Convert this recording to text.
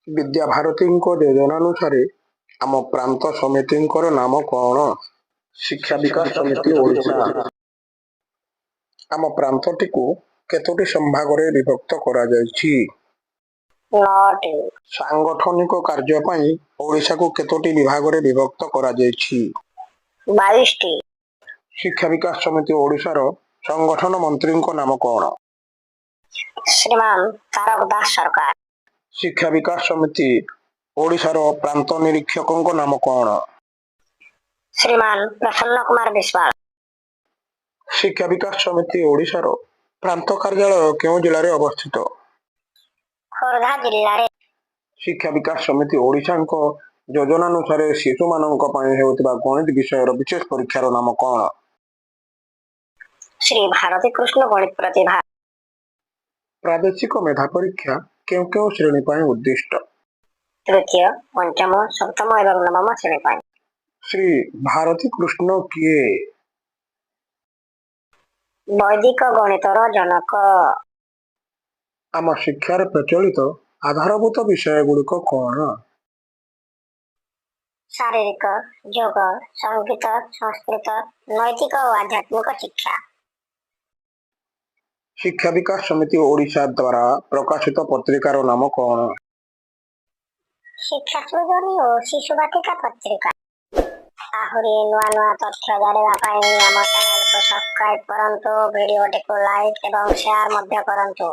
ବିଦ୍ୟାଭାରତୀଙ୍କ ଯୋଜନାନୁସାରେ ଆମ ପ୍ରାନ୍ତ ସମିତିଙ୍କର ନାମ କଣ? ଶିକ୍ଷା ବିକାଶ ସମିତି, ଓଡ଼ିଶା। ଆମ ପ୍ରାନ୍ତଟିକୁ କେତୋଟି ସମ୍ଭାଗରେ ବିଭକ୍ତ କରାଯାଇଛି? ନଅଟି। ସାଂଗଠନିକ କାର୍ଯ୍ୟ ପାଇଁ ଓଡ଼ିଶାକୁ କେତୋଟି ବିଭାଗରେ ବିଭକ୍ତ କରାଯାଇଛି? 22ଟି। ଶିକ୍ଷା ବିକାଶ ସମିତି, ଓଡ଼ିଶାର ସଂଗଠନ ମନ୍ତ୍ରୀଙ୍କ ନାମ କଣ? ଶ୍ରୀମାନ ତାରକ ଦାସ ସରକାର। ଶିକ୍ଷା ବିକାଶ ସମିତି, ଓଡ଼ିଶାର ପ୍ରାନ୍ତ ନିରୀକ୍ଷକଙ୍କ ନାମ କଣ? ଶ୍ରୀମାନ ପ୍ରସନ୍ନ କୁମାର ବିଶ୍ୱାଳ। ଶିକ୍ଷା ବିକାଶ ସମିତି, ଓଡ଼ିଶାର ପ୍ରାନ୍ତ କାର୍ଯ୍ୟାଳୟ କେଉଁ ଜିଲ୍ଲାରେ ଅବସ୍ଥିତ? ଖୋର୍ଦ୍ଧା ଜିଲ୍ଲାରେ। ଶିକ୍ଷା ବିକାଶ ସମିତି, ଓଡ଼ିଶାଙ୍କ ଯୋଜନାନୁସାରେ ଶିଶୁମାନଙ୍କ ପାଇଁ ହେଉଥିବା ଗଣିତ ବିଷୟର ବିଶେଷ ପରୀକ୍ଷାର ନାମ କଣ? ଶ୍ରୀ ଭାରତୀ କୃଷ୍ଣ ଗଣିତ ପ୍ରତିଭା। ପ୍ରାଦେଶିକ ମେଧା ପରୀକ୍ଷା କେଉଁ କେଉଁ ଶ୍ରେଣୀ ପାଇଁ ଉଦ୍ଦିଷ୍ଟ? ତୃତୀୟ, ପଞ୍ଚମ, ସପ୍ତମ ଏବଂ ନବମ ଶ୍ରେଣୀ ପାଇଁ। ଶ୍ରୀ ଭାରତୀ କୃଷ୍ଣ କିଏ? ବୈଦିକ ଗଣିତର ଜନକ। ଆମ ଶିକ୍ଷାରେ ପ୍ରଚଳିତ ଆଧାରଭୂତ ବିଷୟଗୁଡ଼ିକ କଣ? ଶାରୀରିକ, ଯୋଗ, ସଙ୍ଗୀତ, ସଂସ୍କୃତ, ନୈତିକ ଓ ଆଧ୍ୟାତ୍ମିକ ଶିକ୍ଷା। ଶିକ୍ଷା ବିକାଶ ସମିତି, ଓଡ଼ିଶା ଦ୍ୱାରା ପ୍ରକାଶିତ ପତ୍ରିକାର ନାମ କଣ? ଶିକ୍ଷା ସୃଜନୀ ଓ ଶିଶୁ ବାଟିକା ପତ୍ରିକା। ଆହୁରି ନୂଆ ନୂଆ ତଥ୍ୟ ଜାଣିବା ପାଇଁ ଆମ ଚ୍ୟାନେଲକୁ ସବସ୍କ୍ରାଇବ କରନ୍ତୁ, ଭିଡ଼ିଓଟିକୁ ଲାଇକ୍ ଏବଂ ସେୟାର ମଧ୍ୟ କରନ୍ତୁ।